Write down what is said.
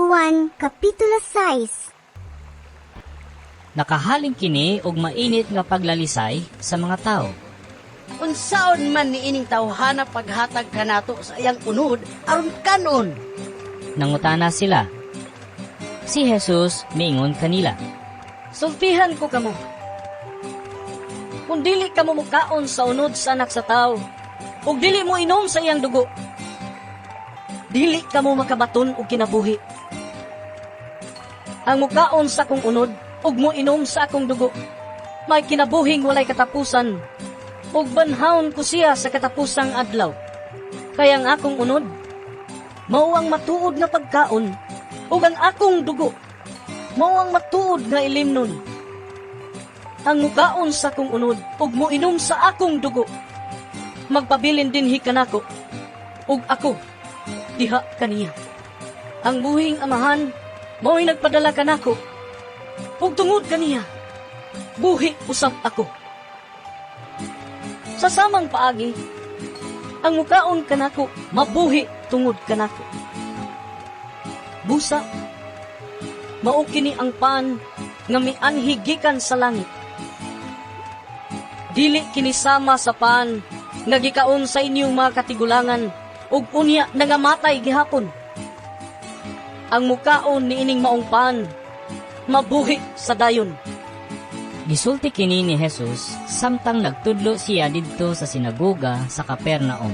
Juan Kapitulo 6. Nakahalin kini og mainit nga paglalisay sa mga tawo. Unsaon man niining tawhana paghatag kanato sa iyang unod aron kanon? Nangutana sila. Si Jesus miingon kanila. Sultihan ko kamo. Kung dili kamo mukaon sa unod sa Anak sa Tao, ug dili mo inom sa iyang dugo, dili kamo makabaton og kinabuhi. Ang mukaon sa akong unod ug moinom sa akong dugo, may kinabuhing walay katapusan, ug banhawon ko siya sa katapusang adlaw. Kay ang akong unod, mao ang matuod nga pagkaon, ug ang akong dugo, mao ang matuod nga ilimnon. Ang mukaon sa akong unod ug moinom sa akong dugo, magpabilin dinhi kanako, ug ako diha kaniya. Ang buhing Amahan mao'y nagpadala kanako, ug tungod kaniya buhi usab ako. Sa samang paagi, ang mukaon kanako mabuhi tungod kanako. Busa, mao kini ang pan nga mianhi gikan sa langit. Dili kini sama sa pan nga gikaon sa inyong mga katigulangan ug unya nangamatay gihapon. Ang mukaon niining maong pan mabuhi sa dayon. Gisulti kini ni Jesus samtang nagtudlo siya didto sa sinagoga sa Capernaum.